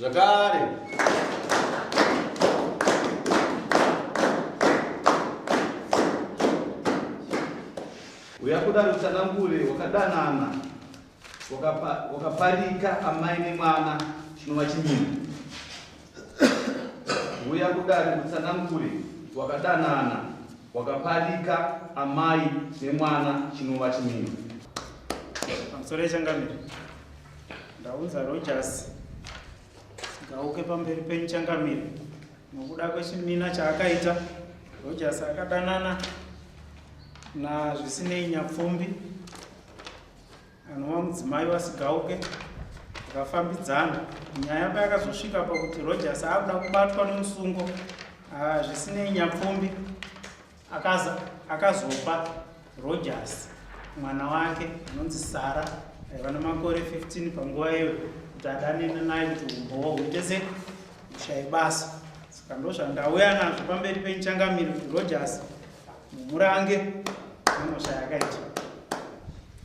Zvakare. Uya kudaro tsanangure wakadanana wakaparika amai nemwana chinova chimina. Uya kudare utsanangure wakadanana wakaparika amai nemwana chinova chimina. Pamusoro yechangamire, ndaunza Rogers Gauke pamberi penyu changamire nokuda kwechimina chaakaita. Rogers akadanana naZvisinei Nyapfumbi anova mudzimai waSigauke vakafambidzana. Nyaya payakazosvika pakuti Rogers akuda kubatwa nomusungo, ah, Zvisinei Nyapfumbi akazopa Rogers mwana wake anonzi Sara aiva nemakore 15 panguva iyoyo kuti adanene naye kuti umbowo huite se ushaye basa. Saka ndozvandauya nazvo pamberi penyu changamire kuti Rogers mumurange nemhosva yakaita.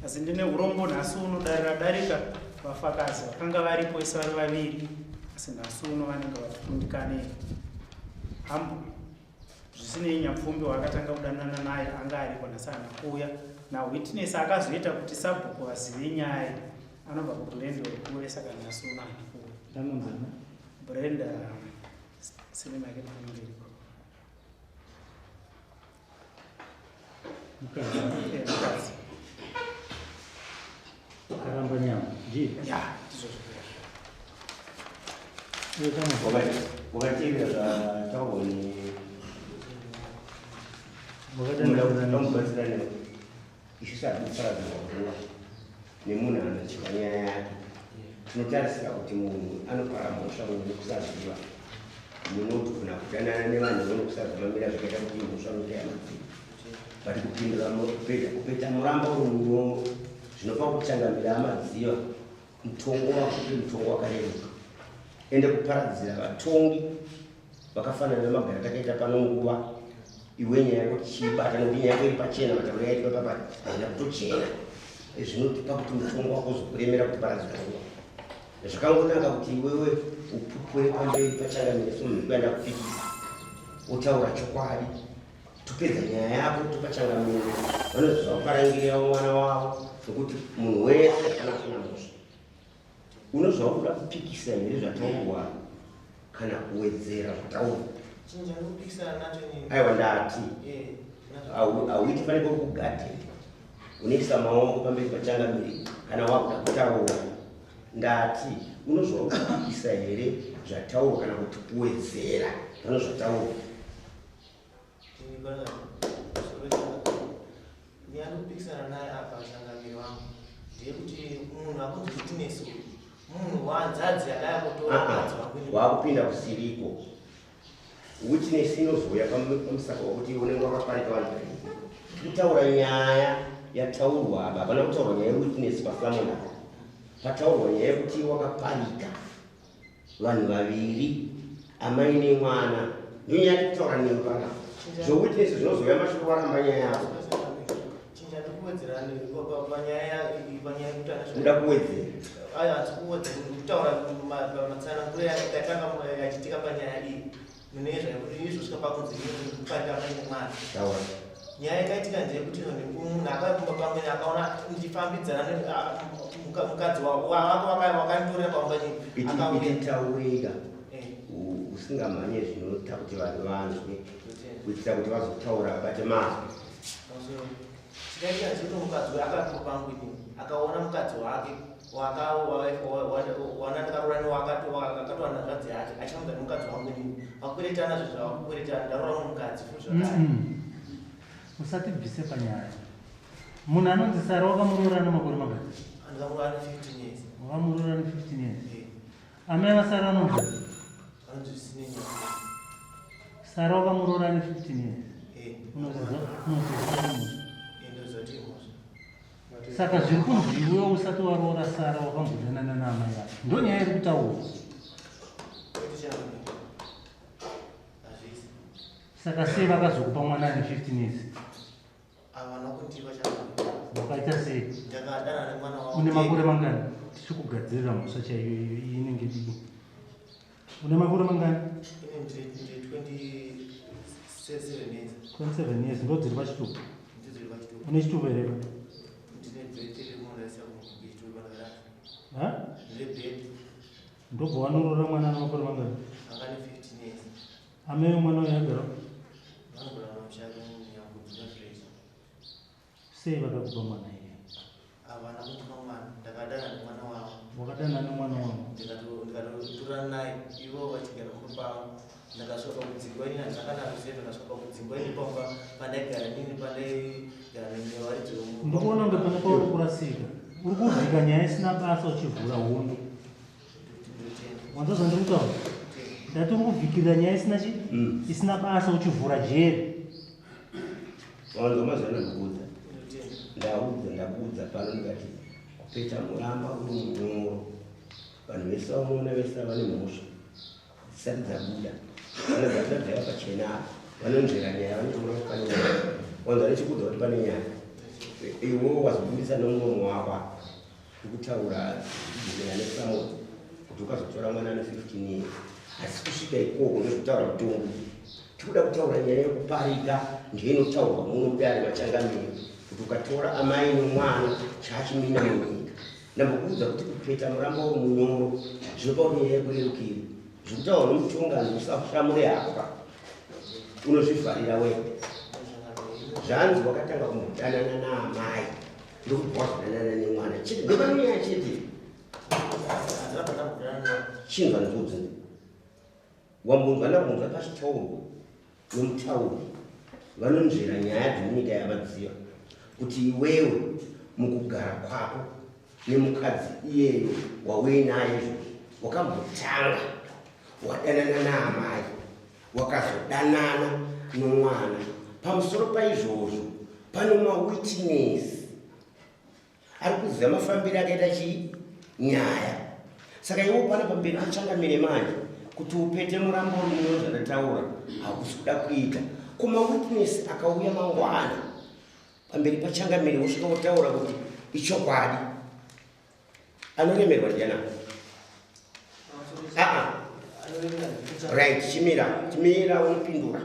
Asi ndine urombo nhasi uno dare radarika vafakazi vakanga varipo isi vari vaviri asi nhasi uno vanenge vatikundikanei. Hambo Zvisinei Nyapfumbi waakatanga kudanana naye anga ariko nhasi haana kuuya. NaWitness akazoita kuti sabhuku vazive nyaya iyi anobva kuGlendale kure saka nhasi uno haana kuuya. Anonzani? Brenda sinema yake ndinenge iriko. Mukadzi. Eh, mukadzi. Karamba nyama. Ndiye. Ya, ndizvo zviro. Wakateerera zvataurwa ne Wakadanana. Mubatsira newe. Isu hatidi kuparadzirwa nguva nemunhu anotya nyaya yake. Tinotarisira kuti munhu anopara mhosva munhu nekusaziva. Munogona kudanana nevanhu vanokusaziva zvakaita kuti mhosva noita yamadziro. But kupindura kupeta muramba uri munyongo zvinopa kuchangamira amadziva mutongo wako mutongo wakareruka. Ende kuparadzira vatongi vakafanana nemagara takaita pano nguva iwe nyaya yako tichiibata nokuti nyaya yako iri pachena matauro yaitwa papa haina kutochena zvinotipa kuti mutongo wako uzokuremera kuti paradzira nguva zvakangonaka kuti iwewe upupure pamberi pachangamire somunhu kuenda kupikisa wotaura chokwadi topedza nyaya yako topa changamire vanoziva kuparangirira mwana wavo nokuti munhu wese hapana asina mhosva unozva kuda kupikisa here zvataurwa kana kuwedzera zvataurwa aiwa ndati hauiti pane kokugadheni unoisa maoko pamberi pachangamire kana wakuda kutaura ndati unozva kupikisa here zvataurwa kana kuti kuwedzera pane zvataurwa Ndinopikisana naye apa changamire wangu ndeyekuti munhu akunzi witness uyu munhu wanzadzi yakaya kutora mukadzi wangu. Wakupinda kusiriko. Witness inozouya pamusaka wekuti unenge wakaparika vanhu vaviri. Kutaura nyaya yataurwa apa hapana kutaurwa nyaya yewitness pasamon apa. Pataurwa nyaya yekuti wakaparika vanhu vaviri amai nemwana ndonyaya yekutaura newe panapa zvewitness zvinozouya mashoko waramba nyaya yako uda kuwedzera kutaura matsananguro yatanga yachitika panyaya iyi mune zvaizvosvika pakunzi kupanda amai nemwana taura nyaya yakaitika ndeyekuti munhu akakumba pamwe akaona ndichifambidzana mukadzi wako wakanditorera pamba ititaurika usingamhanye zvinoita kuti vanhu vanzwe kuitira kuti vazotaura vabate mazwi chikaitika ndechekuti mukadzi uyu akatumba pangu inini akaona mukadzi wake wana ndakaroora newakatowana hanzvadzi yake achifambidza nemukadzi wangu inini vakweretana zvo zvavakukweretana ndaroora mumwe mukadzi futi zvakare Usatibvise panyaya. Munhu anonzi Sara wakamuroora nemakore mangani? Ndakamuroora ne 15 years. Wakamuroora ne 15 years. Amai vaSara vanonzi? Vanonzi Zvisinei Nyamweda. Sara wakamuroora ne 15 years. Unoziva unoziva mhosva. Ndoziva kuti imhosva. Saka zviri kunzi iwe usati waroora Sara wakambodanana naamai vake. Ndonyaya iri kutaurwa. Saka sei vakazokupa mwana ane 15 years? Havana kundipa changamire. Wakaita sei? Ndakadanana nemwana wavo. Une makore mangani? Tichikugadzirira mhosva chaiyo iyo inenge diki. Une makore mangani? Ine ndiri 27 years. 27 years ndo dziri pachitupa. Ndidzo dziri pachitupa. Une chitupa here? Ndine bheti rekunoraisa kuchitupa ndakarasa. Ha? Ndine bheti. Ndobva wanoroora mwana ane makore mangani? Anga ne 15 years. Amai vemwana uyu agara? Vanogara pamusha kuNyangudzi village. Sei vakakupa mwana iye? Havana kundipa mwana, ndakadana nemwana wavo. Wakadana nemwana wavo? Ndikatotorana naye ivo vachigara kumba pavo. Ndakasvika pakudzingwa ini handina ruzivo, ndakasvika pakudzingwa ini pamba pandaigara nini pandaigara nevaridzi vemumba. Ndikuona kunge pane pauri kurasika. Uri kuvhika nyaya isina basa uchivhura hondo. Wanzwa zvandiri kutaura? Ndati uri kuvhikirira nyaya isina chi? Isina basa uchivhura jeri. Wanzwa mazana ndikuudza. Ndaudza ndakuudza pano ndikati kupeta muramba uri munyoro. Vanhu vese vaunoona vese vane mhosva dzisati dzabuda. Vane dzabuda dzaiva pachena apa. Vanonzvera nyaya vanotoona kuti pane nyaya. Wanzwa ndichikuudza kuti pane nyaya. Iwe wazobudisa nomuromo wako apa. Ndikutaura zvichibvumirana nesamuti kuti ukazotora mwana ane 15 years. Asi kusvika ikoko ndozvitaura mutongo. Tikuda kutaura nyaya yekuparika ndiyo inotaurwa muno mudare machangamire kuti ukatora amai nomwana chaachimina munyika. Ndambokuudza kuti kupeta muramba uri munyoro zvinopa kuti nyaya ikurerukire. Zvekutaurwa nomutongani usashamure hapwa. Unozvivharira wega. Zvanzi wakatanga kumbodanana naamai ndokubva wazodanana nemwana chete. Ndopane nyaya chete. Chinzwa ndikuudze. Wambonzwa ndambonzwa pachitaurwa nomutauri vanonzvera nyaya dzemunyika yavadziva kuti iwewe mukugara kwako nemukadzi iyeyo wauinaye izvozvi wakambotanga wadanana naamai wakazodanana nomwana. Pamusoro paizvozvo pane mawitness ari kuziva mafambiro akaita chii nyaya. Saka iwo pana pamberi pachangamire manje kuti upete murambo uri zvandataura hakusi kuda kuita. Ko mawitness akauya mangwana pamberi pachangamire wosvika wotaura kuti ichokwadi, anoremerwa ndiana? Aa, right, chimira chimira, unopindura.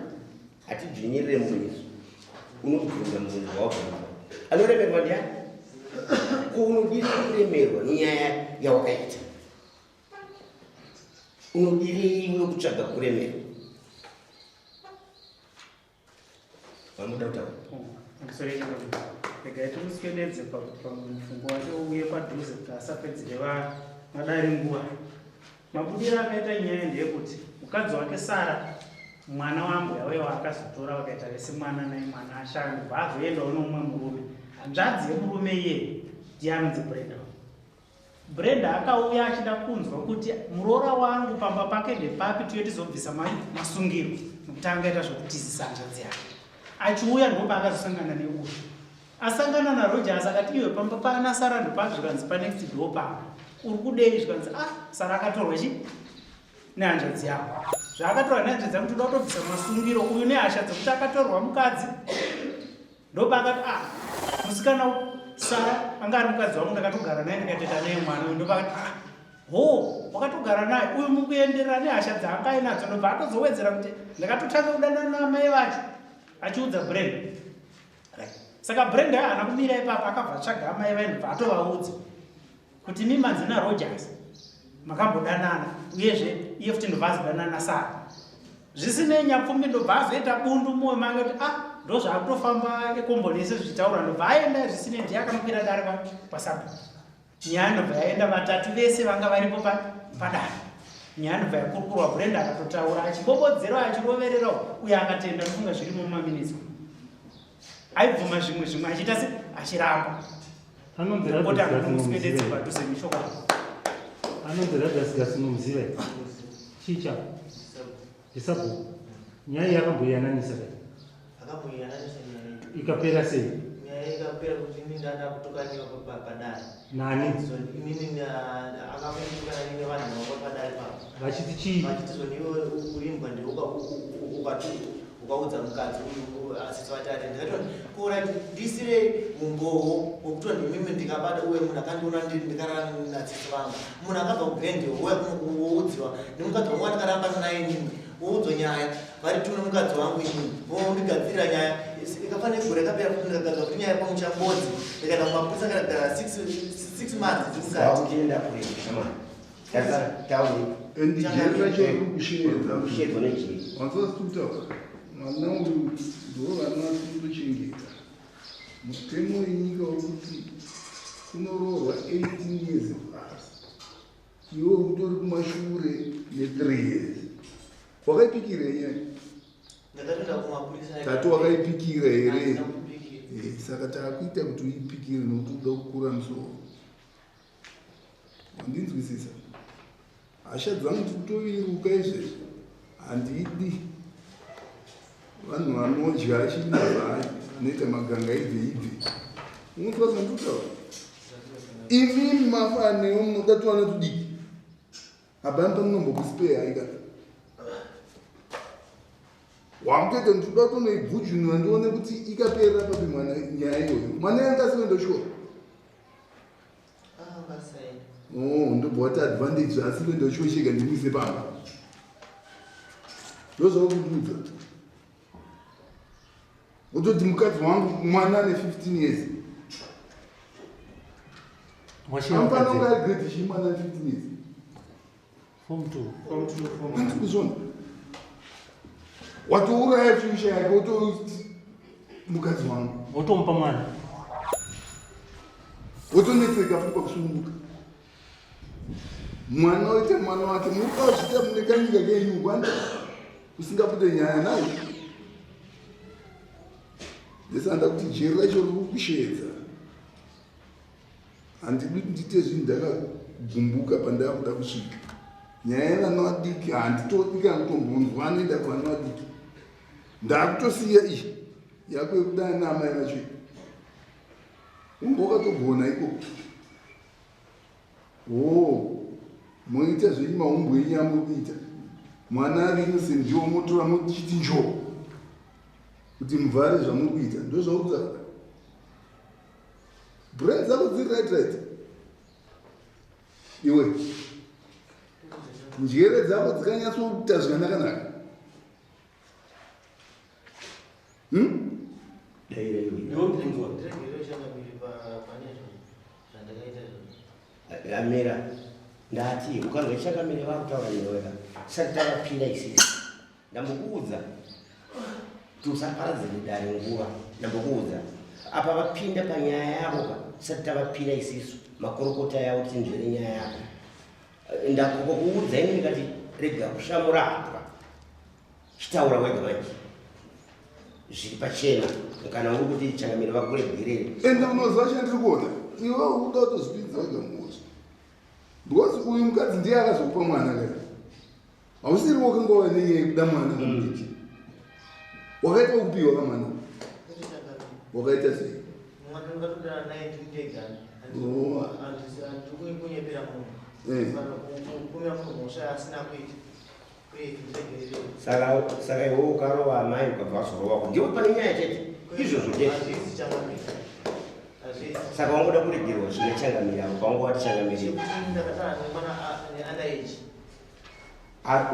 Hatidzvinyirire munhu isu, unobvunza mubvunzo wawabvunza. Anoremerwa ndiani? Ko unodira kuremerwa nenyaya yawakaita? Unodirei iwe kutsvaga kuremerwa? Vamuda kutaura. Regai timuswededze pamufungo wacho uye padhuze kuti asapedzere vadare nguva. Mabudiro akaita nyaya ndeyekuti mukadzi wake Sara, mwana wambuya uye waakazotora vakaita vese mwana naye mwana ashaya, ndobva azoendawo nomumwe murume. Hanzvadzi yemurume iyeye ndiye anonzi Brenda. Brenda akauya achida kunzwa kuti muroora wangu pamba pake ndepapi tiye tizobvisa masungiro nokuti angaita zvokutizisa hanzvadzi yake. Achiuya ndopaakazosangana neuyu. Asangana naRogers akati iwe pamba pana Sara ndopapi zvikanzi panext door pamba. Uri kudei zvikanzi ah Sara akatorwa chi nehanzvadzi yako. Zvaakatorwa nehanzvadzi yangu toda kutobvisa masungiro uyu nehasha dzekuti akatorwa mukadzi. Ndopaakati ah musikana Sara anga ari mukadzi wangu ndakatogara naye ndikatoita naye mwana uyu. Ndopaakati ah ho wakatogara naye uyu mukuenderera nehasha dzaanga ainadzo ndobva atozowedzera kuti ndakatotanga kudanana naamai vacho achiudza Brenda. Saka Brenda haana kumira ipapo akabva atsvaga amai vaye ndobva atovaudza kuti imi manzi naRogers makambodanana uyezve iye futi ndobva azodanana naSara. Zvisinei Nyapfumbi ndobva azoita bundu mumwoyo make kuti ah ndozvaakutofamba ekomboni yese zvichitaura ndobva aenda zvisinei ndiye akanokwira dare kwasabhuku. Nyaya ndobva yaenda vatatu vese vanga varipo padare. Nyaya ndobva yakurukurwa Brenda akatotaura achibobodzera achiroverera uye akatenda ndofunga zvirimo mumaminitsi. Aibvuma zvimwe zvimwe achiita se achiramba. Anonzi Ndapota muswededze padhuze neshoko. Anonzi Radas Gasi munomuziva here? Chii chako? Ndisabhuku. Nyaya iyi akamboiyananisa kai? Akamboiyananisa nyaya iyi. Ikapera sei? Nyaya ikapera kuti ini ndanda kutukaniwa padare. Nani? So inini akambotukana nini vanhu vanga padare papo. Vachiti chii? Vachiti zoni iwe urimbwa ndiwe Waudza mukadzi uyu asisi vatare ndikati kora ndisire umbowo wekuti ndimimi ndikabata uye munhu akandiona ndikarara natsitsi vangu munhu akabva kugrand wouya woudziwa nemukadzi wangu wandikaramba naye inini woudzwa nyaya vari two nemukadzi wangu inini wondigadzirira nyaya ikafanira gore yakapera kuti ndikagadzira kuti nyaya pamuchangodzi ndikaenda kumapurisa ndikagara 6 months ndiri mukati. Wakuchienda kure shamani. Tauri. And jeri racho riri kusheedza. Kusheedzwa nejeri. Wanzwa kutaura mwana uyu ndo vana kutochengeta. Mutemo wenyika wekuti kunoroorwa 18 years plus, iwe utori kumashure ne3 years. Wakaipikira nyaya? Ndakatoenda kumapurisa. Tati wakaipikira here? Handina kuipikira. Saka taakuita kuti uipikire nokuti uda kukura musoro. Wandinzwisisa? Hasha dzangu tikutoviruka izvezvi. Handidi vanhu vanodya chinavhai vanoita maganga ibve ibve. Unonzwa zvandikutaura? Imimi mafanewo munoda tuwana tudiki, hapana pamunombokusipeya kana wamutoita. Ndinoda kutonoibvujunura ndione kuti ikaperera papi mwana nyaya iyoyo. Mwana yanga asikuenda kuchikoro? Ah, ngasaenda. Oh, ndobva wati advantage zvaasi kuenda kuchikoro chega ndimuise pamba. Ndozvakundiudza wototi mukadzi wangu mwana ane 15 years. Washiya Amufana kunge mukadzi. ari grade chii mwana ane 15 years? Form 2. Handisi kuzviona. Watouraya future yake, wototi mukadzi wangu. Wotomupa mwana. Wotonetseka futi pakusununguka mwana. Oita mwana wake mukazvita mune kanyika kenyu kwani usingabude nyaya nayo. Ndesanda kuti jeri racho riri kusheedza. Handidi kuti ndiite zvinhu ndakagumbuka pandakuda kusvika. Nyaya yevana vadiki handitodi kana kutombonzwa anoenda kuvana vadiki. Ndakutosiya iyi yako yekudana naamai vacho. Unge wakatogona ikoko o moita zvenyu maumbo enyu amuri kuita. Mwana ari innocent ndiwo motora mochiti njoo kuti muvhare zvamuri kuita. Ndozvauri brain dzako dziri right iwe njere dzako dzikanyatsokuita zvakanakanaka? Daira iwe. Ndiregerero changamire pane zvandakaita izvozvo. Amira, ndati ukanzwa changamire vakutaura newega tisati tavapinda isisi, ndambokuudza kuti usaparadzire dare nguva. Ndambokuudza apa vapinda panyaya yavo ka tisati tavapira isisu makorokota yavo tinzvere nyaya yako. Ndakukuudza ini ndikati rega kushamura hapwa, chitaura wega manje zviri pachena kana uri kuti changamire vakuregerere. Ende unoziva chandiri kuona? Iwe uda kutozvipinza wega mumhosva because uyu mukadzi ndiye akazokupa mwana kai. Hausiri wakanga wava nenyaya yekuda mwana kamudiki. Wakaita wekupiwa kamwana, wakaita sei? Mwana ndakatodana naye ndiri ndega. Oh. Handiri kunyepera munhu. Kana kupumira munhu mhosva asina kuita. Uye ndiregerere. Saka iwe ukarova amai ukabva wazorova, ndipo pane nyaya chete izvozvo chete. Hazvisi changamire, hazvisi. Saka wangoda kuregerwa zvine changamire avo paunga wati changamire. Chekuti ndakatana nemwana neunderage.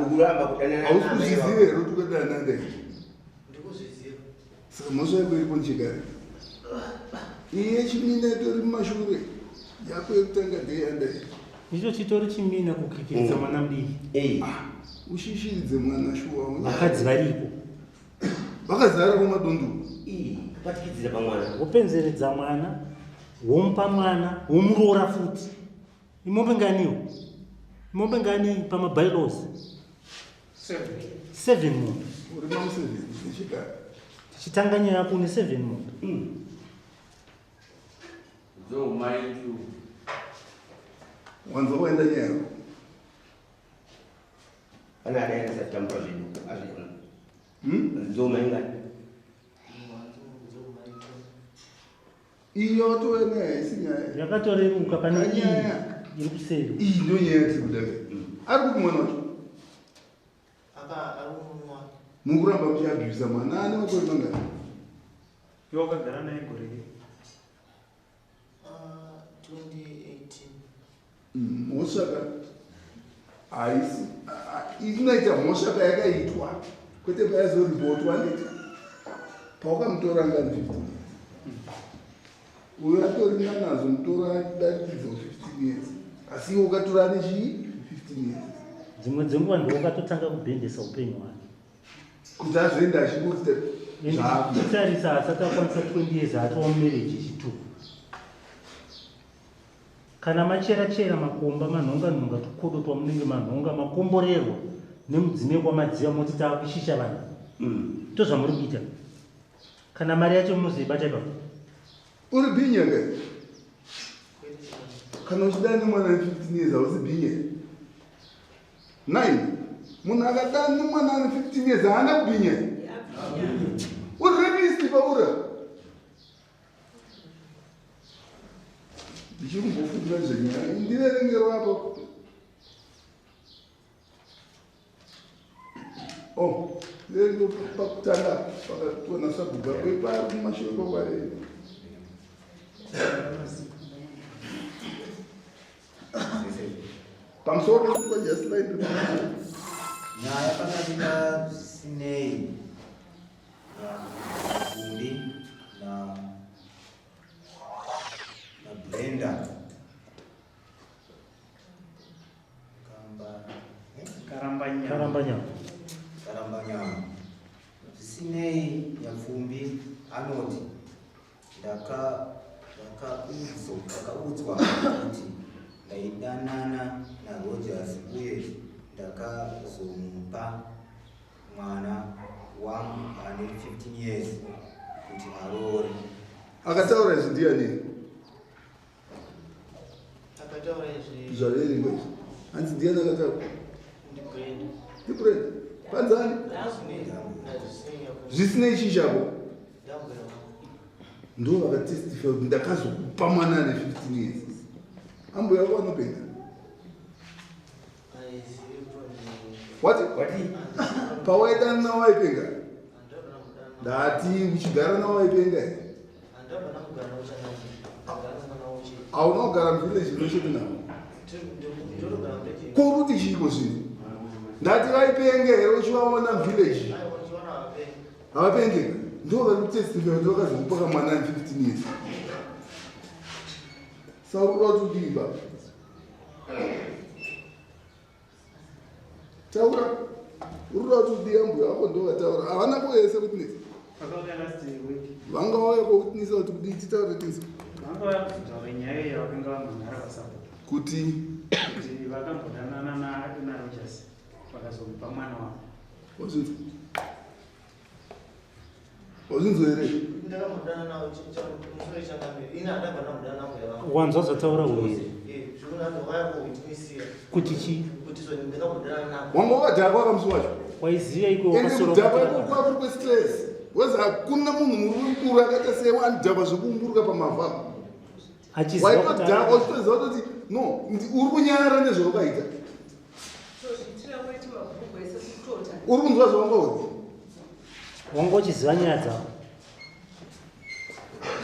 Ukuramba kudanana. Hausi kuzviziva here kuti ukadana ndai? Ndikuzviziva. Saka mhosva yako iripo nechekare. Iye chimina itori mumashure yako yekutanga ndeyandai. Icho chitori chimina kukikiridza mwana mudiki. Ei. Ushishiridze mwana shuwa. Vakadzi variko. Vakazara kumadundu. Ii, kupatikidzira pamwana. Wopenzeredza mwana, womupa mwana, womuroora futi. Imombe nganiwo? Imombe ngani pamabylaws? Seven mombe. Uri mamuseven nechekare. Tichitanga nyaya yako une seven mombe. Dzomaitu. Wanzwa waenda nyaya yako. Pana adaira satambura zvedu azviona. Hmm? Nzoma ingani? Iyo watove nyaya isi nyaya. Yakatoreruka pane iyi Kanyaya. iri kuseri. Iyi ndo nyaya yatiri kuda. Ari kupi mwana wacho? Aka ari kumwa. Mukuramba muchiabhusa mwana ane makore mangani? Iwe wakagara naye gore ripi? 2018. Mhosva ka haisi inoita mhosva ka yakaitwa kwete payazoripotwa nditi pawakamutora ngani 15 years uyo atori nanazo mutora adarikidza 15 years asi iwe ukatora ane chii 15 years. Dzimwe dzenguva ndiwe wakatotanga kubhendesa upenyu hwake. Kuti azoenda achingoti zvakutarisa asati akwanisa 20 years atova mumarriage yechitu. Kana machera chera makomba manhonga nhonga tukodo twamunenge manhonga makomborerwa nemudzime kwamadziva moti taakushisha vanhu ndozvamuri kuita. Kana mari yacho munozoibata ipapo. Uri bhinya ke? Kana uchidana nemwana ane 15 years hausi bhinya. Nine. Munhu akadana nemwana ane 15 years haana kubhinya. Uri rapist paura. Ndichiri kumbofunga zvenyaya. Ndiverengerwa apa. Oh, ndiverenge pakutanga pakatona sabhuku apo ipari kumashure kwakwari. Pamusoro pekupa just line Nyaya pakati paZvisinei naGumbi na naBrenda Kamba Karambanyama. Karambanyama. Karambanyama. Zvisinei Nyapfumbi anoti Ndakaudzwa kuti ndaidanana naRogers uye ndakazomupa mwana wangu ane 15 years kuti aroore. Akataura izvi ndiani? Akataura izvi. Zvaverengwa izvi. Hanzi ndiani akataura? NdiBrenda. NdiBrenda. Panzani? Zvisinei chii chako? Ndo vakatestify kuti ndakazokupa mwana ane 15 years. Ambuya vako vanopenga. What? Pawaidana nawo waipenga? Ndati uchigara nawo waipenga here? Hauna kugara muvillage inochete navo. Ko uri kuti chiiko zvino? Ndati vaipenge here uchivaona muvillage? Havapenge. Ndo vari kutestify kuti vakazomupa kamwana ane 15 years. Saka uri kuda kuti udii baba? Taura. Uri kuda kuti udii ambuya vako ndo vataura. Havana kuuya se witness. Vakauya last week. Vanga vauya kuwitnessa kuti kudii titaure tinzwe. Vanga vauya kuzotaura nyaya iyo vakanga vamhan'ara kwaSabhuku. Kuti Kuti vakambodanana naRogers vakazomupa mwana wavo. Wazvinzwa? Wazvinzwa here? Wanzwa zvataura uyu here? Kuti chii? Wanga wakadhakwa kamusi wacho. Waiziva iko Ende wakasoro kudhakwa iko kwakuri kwestress. Because hakuna munhu murume mukuru akaita sewe anodhakwa zvekuumburuka pamavhu apo. Achiziva kuti Waitodhakwa uchitoziva kuti no, uri kunyara nezvawakaita. Uri kunzwa zvawanga uri? Wanga uchiziva nyaya dzako.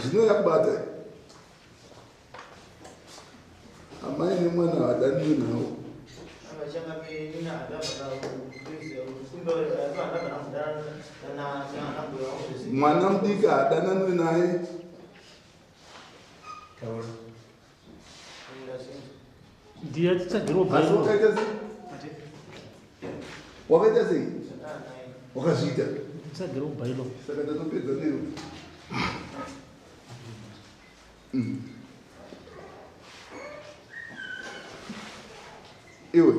Zvino yakubata. Amai nemwana havadaniwe navo. Mwana mudiki haadananwe naye. Taura. Ndiye titsvagirwo Asi bhairo. wakaita sei? Wakaita sei? Wakazviita. Titsvagirwo bhairo. Saka ndatopedza newe. Iwe,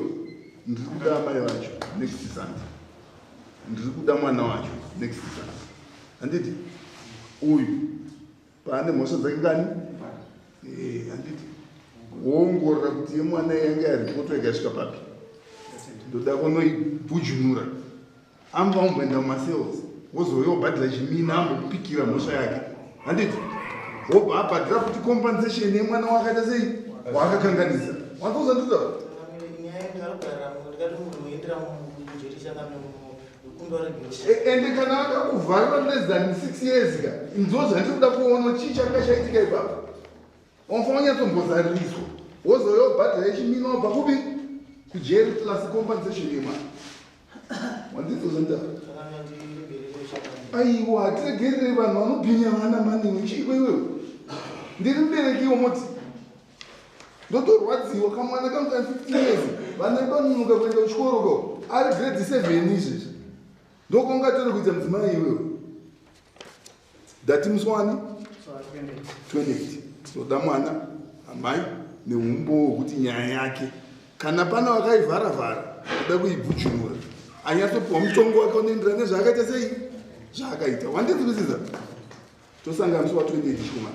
ndiri kuda amai vacho next Sunday. Ndiri kuda mwana wacho next Sunday. Handiti? Uyu paane mhosva dzake ngani? Handiti? Woongorora kuti yemwana yanga yaripotwa ikasvika papi. Ndoda kunoibhujunura. Amba umboenda mumasales wozouya wobhadhira chimina ambokupikira mhosva yake. Handiti? Wobva abhadhira futi compensation yemwana wakaita sei? Waakakanganisa. Wanzwa zvandinotaura? E, ende kana vakakuvharira less than 6 years ka ndo zvandiri kuda kuona chii changa chaitika ipapo. Unofanira kunyatsombozaririswa wozouya wobhadhara yechimino wabva kupi kujeri plus compensation yemari. Wandidzo zvanditaura. Aiwa hatiregerere vanhu vanobhinya vana mani chiiko iwewe. Ndiri muberekiwo moti ndotorwadziwa kamwana kangu kane 15 years vana vanononoka kuenda kuchikoro ko ari grade 7 izvezvi ndokungatore kuita mudzimai iwewe. Ndati musi wani? 28. Tinoda mwana amai neumbowo hwekuti nyaya yake kana pana wakaivhara vhara kuda kuibvujunura anyatsopiwa mutongo wake unoenderana nezvaakaita sei zvaakaita wandinzwisisa tosangana musi wa 28 chikoma.